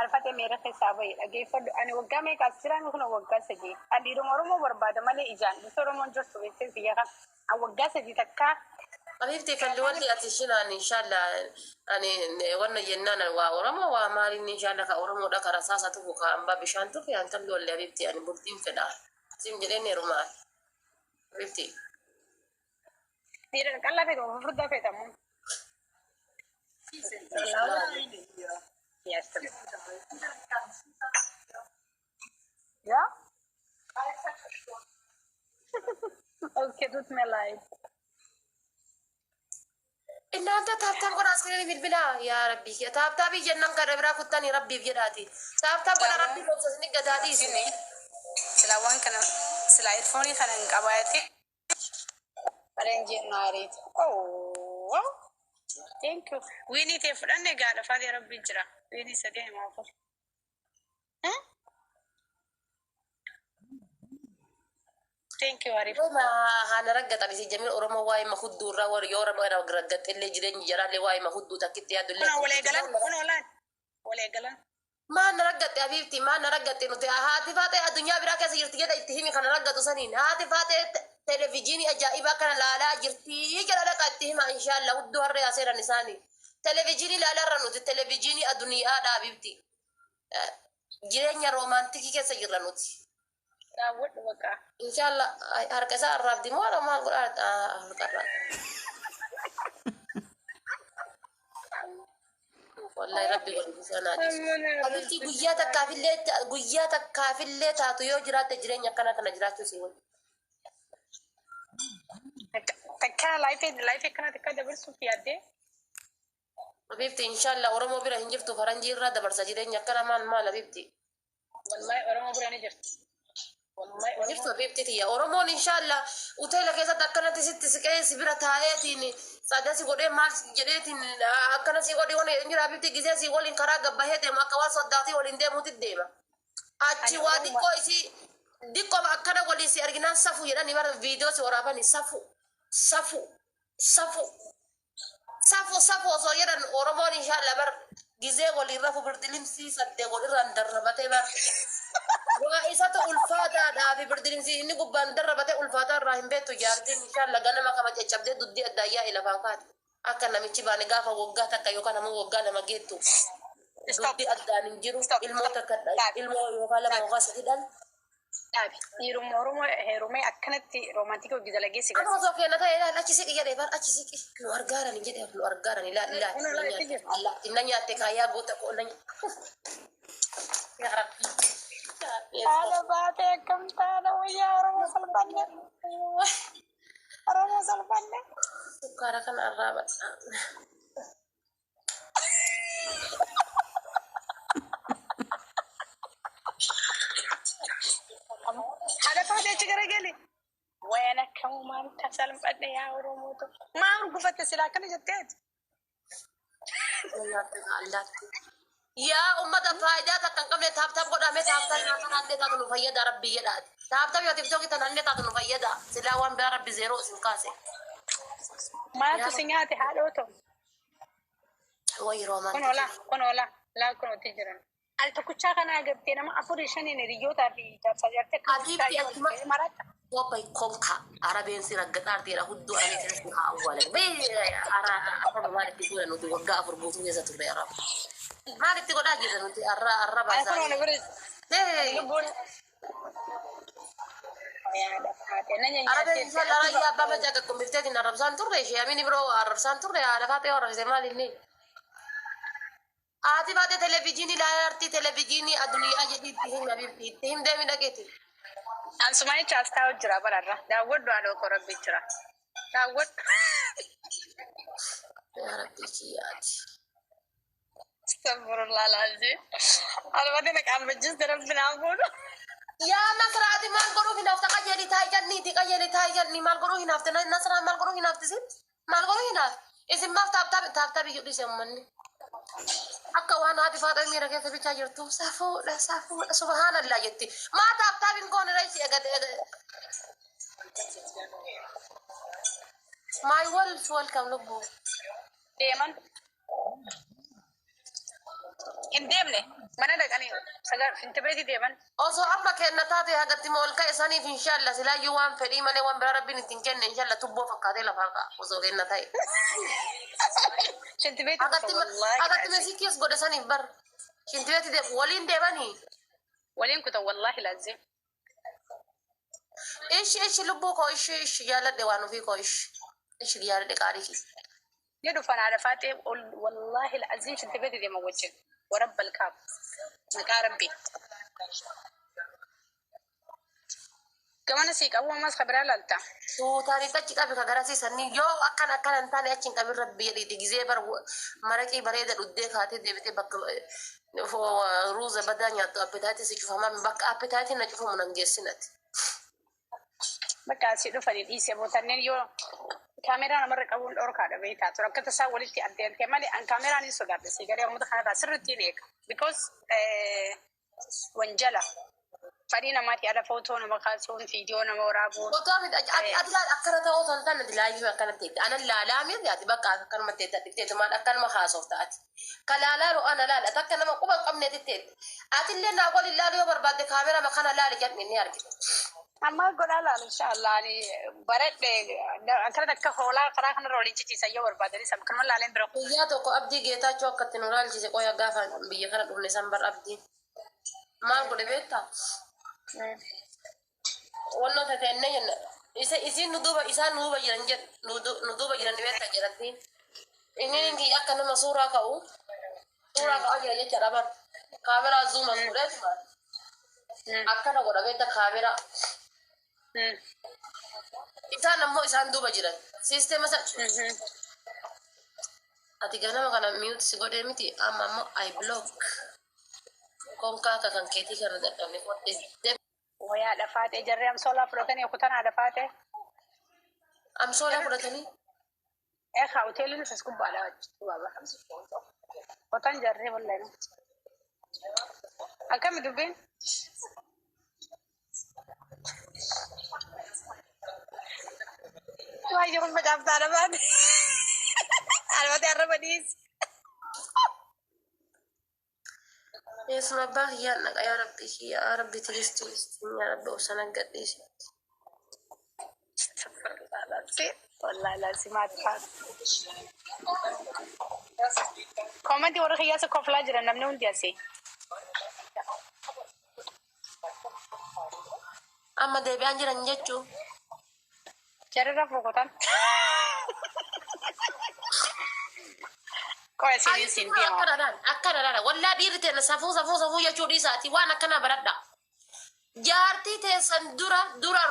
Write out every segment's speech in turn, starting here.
Alfatee meera keessaa bahi dhageeffadhu. Ani waggaa meeqa as jiraan kun waggaa 3. Ani dhiiruma Oromoo barbaada malee ijaan bifa Oromoon jirtu beektee biyya kana. Ani waggaa 3 takkaa Habibti kalli walli ati shinaan inshallah ani wanna jennaan waa Oromoo waa maaliin inshallah ka Oromoodha ka rasaasa tufu ka ambaa bishaan tufe an kalli walli habibti ani bultiin fedha sin jedheen heerumaa habibti. Dhiira qallaa feeta moo furdaa feeta moo? Yes. Ja? Okay, tut mir leid. Innaanta tap tap godhaa iskiriinii bilbilaa yaa rabbii kiyya tap tapii jennan kana biraa kuttanii rabbiif jedhaati tap tap godhaa rabbii obsa isin gadaa dhiisu. Silaa waan kana silaa earphone kana hin qabaate. Faranjiin maariit. Oh, thank you. Wiinii tee fudhanne gaadha faatee rabbi jira. Wiinii sadii himaa afur. Thank you Arif. Yoo haana raggaxan isin jamil Oromoo waa'ee ma hudduu irraa warri yoo Oromoo raggaxxe illee jireenyi jaraallee waa'ee ma hudduu takkitti yaadullee. Kunoo wal eegalan kunoo laal wal eegalan. Maan na raggatte habiibti maan na raggatte nuti haati faaxee addunyaa biraa keessa jirti jedha itti himi kana raggatu saniin haati faaxee televijiinii ajaa'ibaa kana laalaa jirti jedha dhaqa itti hima inshaalla hudduu harree haseeran isaanii televijiinii laalarra nuti televijiinii addunyaadha habiibti jireenya roomaantikii keessa jirra nuti. Daawwadhu bakka. Inshaalla harka isaa arraabdi moo maal godhaa harka arraabdi. Wallahi rabbi godhu isaa naa dhiisu. Habibti guyyaa takkaafillee guyyaa takkaafillee taatu yoo jiraatte jireenya akkana kana jiraachuu si wayya. Takka laayifii laayifii akkana takka dabarsuuf yaaddee. Habibti inshallah Oromoo bira hin jirtu faranjii irraa dabarsa jireenya akkana maal maal habibti. Wallahi Oromoo bira ni jirti. Wallahi Oromoo. Jirtu habibti tiyya Oromoon inshallah hoteela keessatti akkanatti sitti siqee si bira taa'eetiin sada si godhee maal jedheetiin akkana si godhee wani hin jira habibti gisee si waliin karaa gabbahee deemu akka waan soddaatii waliin deemuutti deema. Achi Ani waa Oromoo diqqoo isii diqqoo akkana waliin si arginaan safu jedhanii bara viidiyoo si waraabanii safu safu safu. Safu safu osoo jedhan Oromoon inshallah bar gizee waliin rafu birdilimsii saddee walirraan darrabatee bar. Waa isatu ulfaataadhaa fi birdilimsii inni gubbaan darrabatee ulfaataa irraa hin beektu jaartiin inshallah ganama kama caccabdee duddii addaan yaa'e lafaan kaate. Akka namichi baane gaafa waggaa takka yookaan ammoo waggaa lama geettu Stop. duddi addaan hin jiru Stop. ilmoo takka Stop. ilmoo yookaan lama Stop. yookaan sadi dhal. Dhaabi. Dhiiruma Oromoo heerumee akkanatti romantikii hojii dalagee si Amma garsiisa. osoo keenya ta'e ilaali achi siqi jedhee bar achi siqi nu argaarani jedhee nu argaarani ilaali ilaali Kun na ilaali nyaatte jirti. allaatti na nyaatte kaayaa goota koo na nyaatte. Yaa Rabbi. Yaa Rabbi. Haala baatee akkam taana wayyaa Oromoo salphanne. Oromoo salphanne. Sukkaara kana arraabadha. Haadha baatee achi garagali. Wayan akkamuu maal salphadhe yaa Oromoo ta'u. Maal gufatte silaa akkana jetteeti. Na nyaatte allaatti. Yaa ummata faayidaa takka hin qabne tap tap godhamee tap tap tanallee taatu nu fayyada rabbi jedhaati. Tap tap yoo tiktookii tanallee taatu nu fayyada. Silaa waan biraa rabbi zeeroo isin kaase. Maaltu si nyaate haadhoo ta'u. Wayi Kun roomaantikii. olaa kun olaa laa kun otti jiran. Al tokkichaa kana agartee nama afurii shaniin hiriyyootaa fi jaarsaa jaartii akka Habiibti wal akkuma ta'ee maratta. Wabay konka arabeen si raggaxaarteedha hudduu arabee keessatti haa awwaalan. Bee ara arraba maal itti godha nuti waggaa 4 guutuu keessa turre arraba. Maal itti godhaa jirra nuti arra arraba Ani kun isaanii. ona bira Hey. lubbuun yaada taate na Arabeen nyaatteetti isaan raayyaa abbaa macaa qaqqombifteetiin arrabsaan turre ishee amini biroo arrabsaan turre haadha faatee arrabsite maal inni. Haati baatee televijiinii ilaalaa jirti televijiinii addunyaa jedhii itti himi habiibti itti him deemi dhaqeeti. Ansuma jecha as taa'u jira bararra. Daawwadhu haadha koo rabbi jira. Daawwadhu. Yaa rabbi kiyyaati. Astaghfirullah alazim. Albaate na qaanfachiiste rabbi naa fuudhu. Yaa Nasraati maal godhuu hinaafte qajeeli taa'i janniiti qajeeli taa'i janni maal godhuu hinaafte Nasraan maal godhuu hinaafte isin maal godhuu hinaafte isin maaf taaptaap taaptaap iyyuu dhiise uummanni. Akka waan haati faaxee miira keessa bichaa jirtu safuudha safuudha subhaanallah jetti maa taaptaap hin goone reessi eegate My wolf welcome lubbuu. Deeman. Hin deemne mana dhaqanii sagal fintibeeti deeman. Osoo amma kenna taate hagatti ma ol ka'e saniif inshaalla silaayyuu waan fedhii malee waan biraa rabbiin ittiin kenne inshaalla tubboo fakkaatee lafaa ka'a osoo kenna ta'e. Shintibeeti Hagatti wallaahi hagatti meesii kees godhe saniif bar shintibeeti waliin deemanii. Waliin kutan wallaahi laazim. Ishi ishi lubbuu koo ishi ishi jaalladhe waan ofii koo ishi ishi jaalladhe qaalii kee. Ni dhufan haadha faatee wallaahi laazim shintibeeti deeman wajjin. Warabbal kaab. Maqaa rabbi. Gamana sii qabu ammas kabiraa laalta. Suutaanii achi qabi ka garasiisanii yoo akkana akkana hin taane achi hin qabin rabbi jedhiiti gizee bar maraqii bareeda dhuddee kaatee deebitee bakka ruuza badaa nyaattu appetite si cufamaa bakka appetite na cufamu nan geessinati. Bakka asii dhufanii dhiisee bootanneen yoo kaameraa namarra qabuun dhorkaadha beektaa ture akka tasaa walitti addeemtee malee an kaameraan hin sodaadhe sii galee uummata kanarraa sirriitti hin eega. Because wanjala fadhii namaati ala footoo nama kaasuun viidiyoo nama waraabuun. Otoo miti ati ati laal akkana ta'uu osoo hin taane ati live akkana teette anan laalaa miti ati bakka akkanuma teette ati teette maal akkanuma haasofta ati. Ka laalaa ru ana laala ati akka nama quba hin qabneeti teette. Ati illee naa waliin laalu yoo barbaadde kaameraa kana laali jedhni ni argita. Amma godhaa laalu inshaallah ani baradhe akkana akka hoolaa karaa kanarra waliin ciciisan yoo barbaadanis akkanuma laaleen bira. Guyyaa tokko Abdii Geetaachoo akka itti nu laalchise qoya gaafa biyya kana dhufne san bar Abdiin. Maal godhe beektaa? Wannoo tateenne jenna. Isa isiin nu duuba isaan nu duuba jiran jedhu nu duuba jiran beektaa jedhatti. Inni inni akka nama suuraa ka'u suuraa ka'aa jira jechaadha bar. Kaameraa zoom as godheetuma akkana godha beektaa kaameraa. Isaan ammoo isaan duuba jiran. Siisteema san ati ganama kana mute si godhee miti amma ammoo I block. Konkaa akka kan keetii kana dadhabne kodhe. Wayaa dhafaatee jarri amsoolaa fudhatanii kutanaa dhafaatee. Amsoolaa fudhatanii. Eegaa hoteelli as gubbaadha baaba. Kutan jarri wallahi. Akkami dubbiin? Baay'ee kun facaaftaa dhafaate. Albatee arraba dhiisi. Eessuma abbaa kiyyaan dhaqa yaa rabbi yaa rabbi tiristi yaa rabbi obsa gadhiisi. Wallahi laasimaati faatu. Comment warra kiyyaasa koflaa jiran namni hundi asii. Amma deebi'aan jiran jechuu. Jarri rafuu kutan. Qoya siin siin deema. Akkana laala akkana laala wallaa dhiirri teenya safuu safuu safuu jechuu dhiisaati waan akkanaa baradha. Jaartii teessan dura dura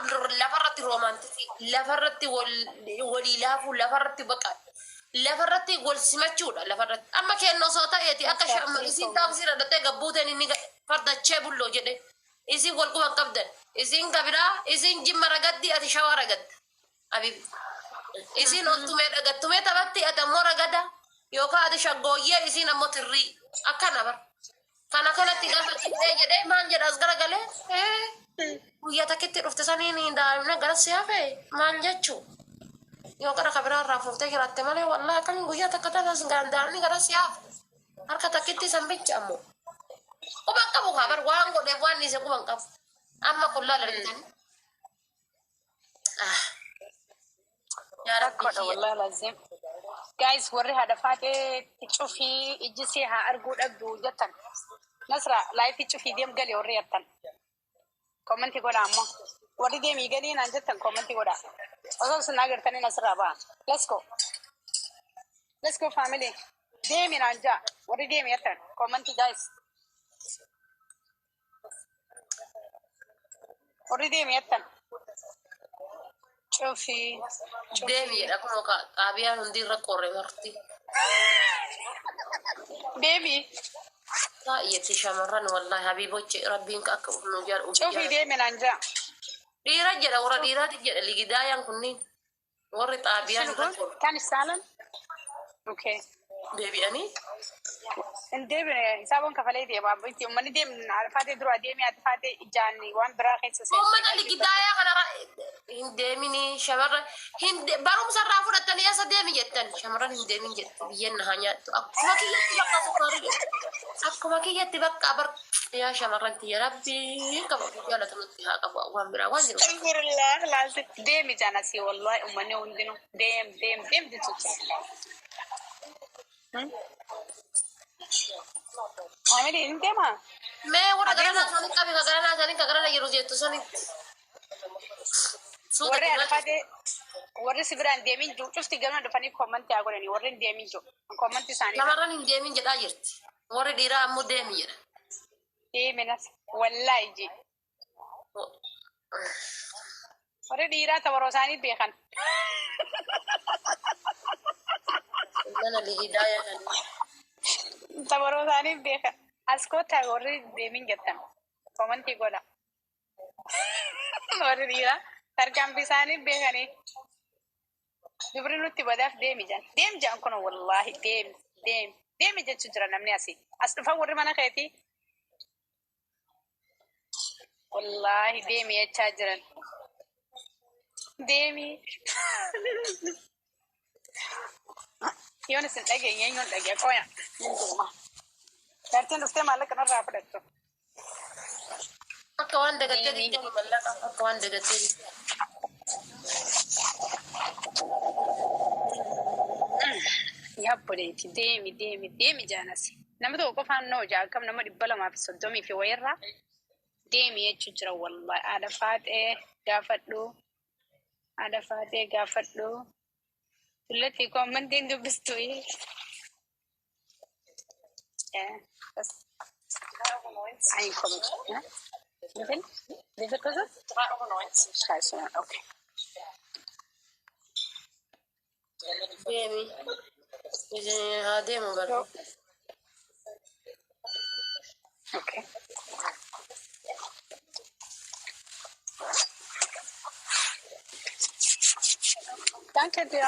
lafarratti romantic lafarratti walii laafuu lafarratti baqa lafarratti wal simachuudha lafarratti. Amma kennu osoo ta'eeti akka isiin taaksii dhadhattee gabbuuteen inni fardachee bulloo jedhe isiin wal quban qabdan isiin kabiraa isiin jimma ragaddi ati shawaa ragadda. Abibi. Isiin oltumee dhagattumee taphatti ati ammoo ragada yookaan ati shaggooyyee isiin ammoo tirrii akkana bar. Kana kanatti gaafa cittee jedhee maal jedha as garagalee guyyaa takkitti dhufte saniin daa'imna gara si hafe maal jechuu yoo gara kabiraa irraa fuuftee jiraatte malee wallaahi akkamiin guyyaa takka tanas daa'imni gara si hafe harka takkitti san bicha ammoo quban qabu kaa bar waan godheef waan dhiise quban qabu amma kun laala argitanii. Ah. Yaa rabbi Rakkoodha kiyya. Wallahi laazim. Guys, warri haadha faatee cufii ijji si haa arguu dhabdu jettan. Nasra live cufii deem gali warri jettan. Comment godhaa ammoo. Warri deemii galii naan jettan comment godhaa. Osoo isin agartanii nasirraa ba'a. Let's go. Let's go family. Deemi naan jaa. Warri deemi jettan. Comment guys. Warri deemi jettan. Cufii. Deemi jedha kunoo xaabiyaan hundi irra qorre marti. Deemi. Baay'eetti shamarran wallahi habiibochi rabbiin akka nu jedhu. Cufii deemi naan jaa. Dhiira jedha warra dhiiraati jedha ligidaayaan kunniin warri xaabiyaan irra qorre Kan saalan? Okay. deebi'anii. Hin deebine hisaaboon kafalee deema abbitti uummanni deemne alfaatee dura deemee ati ijaan waan biraa keessa seente. Uummata ligidaayaa kanarra hin deeminii shamarran hin barumsa irraa fudhattanii eessa deemi jettan shamarran hin deemin jette biyyeen na haa nyaattu akkuma kiyyatti bakka sukkaarii jedhu. Akkuma kiyyatti bakka bar yaa shamarran tiyya, rabbiin qaba jaalatu nutti haa qabu, waan biraa waan jiru. Astaghfirullah laazim. Deemi jaanasii, wallahi uummanni hundinuu deem deem deem jechuudha. Family hin deemaa? Mee warra Adeemu. garanaa isaanii qabe, ka garanaa isaanii, ka garana jiru jettu sanitti. Suuta Warri kenna. alfaatee, warri si biraan deemin jiru cufti gama dhufanii comment haa godhanii. Warri hin deemin jiru comment isaanii. Shamarran hin deemin jedhaa jirti. Warri dhiiraa ammoo deemi jedha. Deeminas wallaahi ji. Warri dhiiraa tabaroo isaanii beekan. Mana lihidaaya kan. Tabaroo isaanii beekan. As kottaa, warri deemin jettan comment godha. Warri dhiiraa tarkaanfii isaanii beekanii. Dubri nutti badaaf deemi jedhan. Deemi jedhan kun, wallaahi deemi deemi deemi jechuu jira namni asii. As dhufan warri mana keetii. Wallaahi deemi jechaa jiran. Deemi. Yoon isin dhageenye, eenyuun dhagee qoya. Jaartiin dhuftee maallaqa narraa fudhattu. Akka waan dagattee Deemi. diddee mallaqa akka waan dagattee diddee. Yaabboleeti, deemi deemi deemi jaanasi. Nama tokko qofaan noo jaa, akkam nama 230 fi wayirraa deemi jechuu jira wallahi. Haadha faaxee gaafadhu. Haadha faaxee gaafadhu. Tullatti commentiin dubbistu. Das Einkommen. Ne? Wie viel? Wie viel kostet? 3,90 Euro. Scheiße, okay. Deemi. Haa deemu bara. Okay. Danke dir.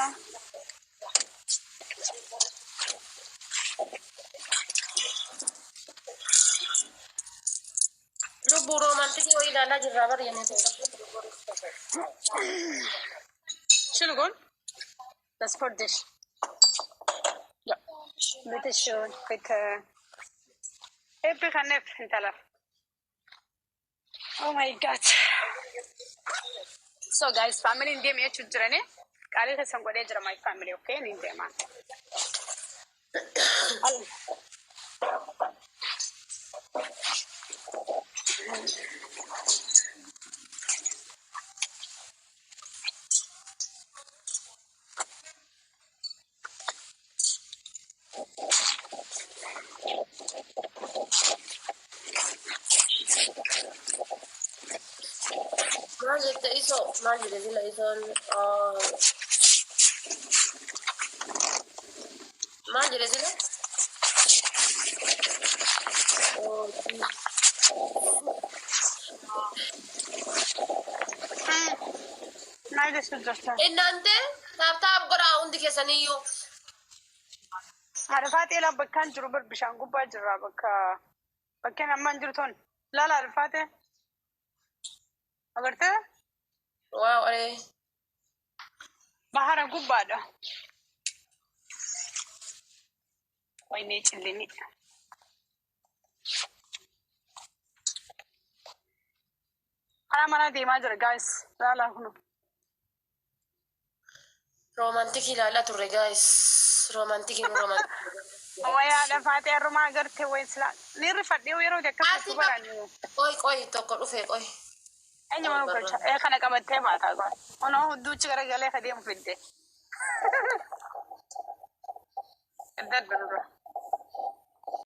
Lubbuu romantic wayii ilaalaa jirraa bara jennee ta'e. Entschuldigung. Das ist für dich. Ja. Bitte schön, bitte. Ebbi kaneef intala. Oh my God. So guys, family hin deeme jechuun jirani. Qaalii keessan godhee jira my family, okay? Ni deemaa. Al- Maal jette isoo? Maal jette sila isoon? Maal jedhe sila? Oh, Maal jechuun jirta? Innante tap tap godhaa hundi keessaniyyuu. Haadha Faaxee, bakkaan jiru bar bishaan gubbaa jirra, bakka bakkeen ammaan jiru ton. Laala, haadha Faaxee. Agartee? Waaw aree. Bahara gubbaadha. Waynee cillini. Karaa manaa deemaa jira guys. Laala kunu. Romantic ilaalaa turre guys. Romantic nu romantic. Wayi haadha Faaxee, har'umaa agartee wayi sila. Ni rifadhee yeroo akkas Ati baraan. Qoy qoy, tokko dhufe, qoy. Eenyu mana galcha? Ee, kana qabattee baataa qoy. Onoo hudduuchi garagalee ka deemu fidde. Daddarba.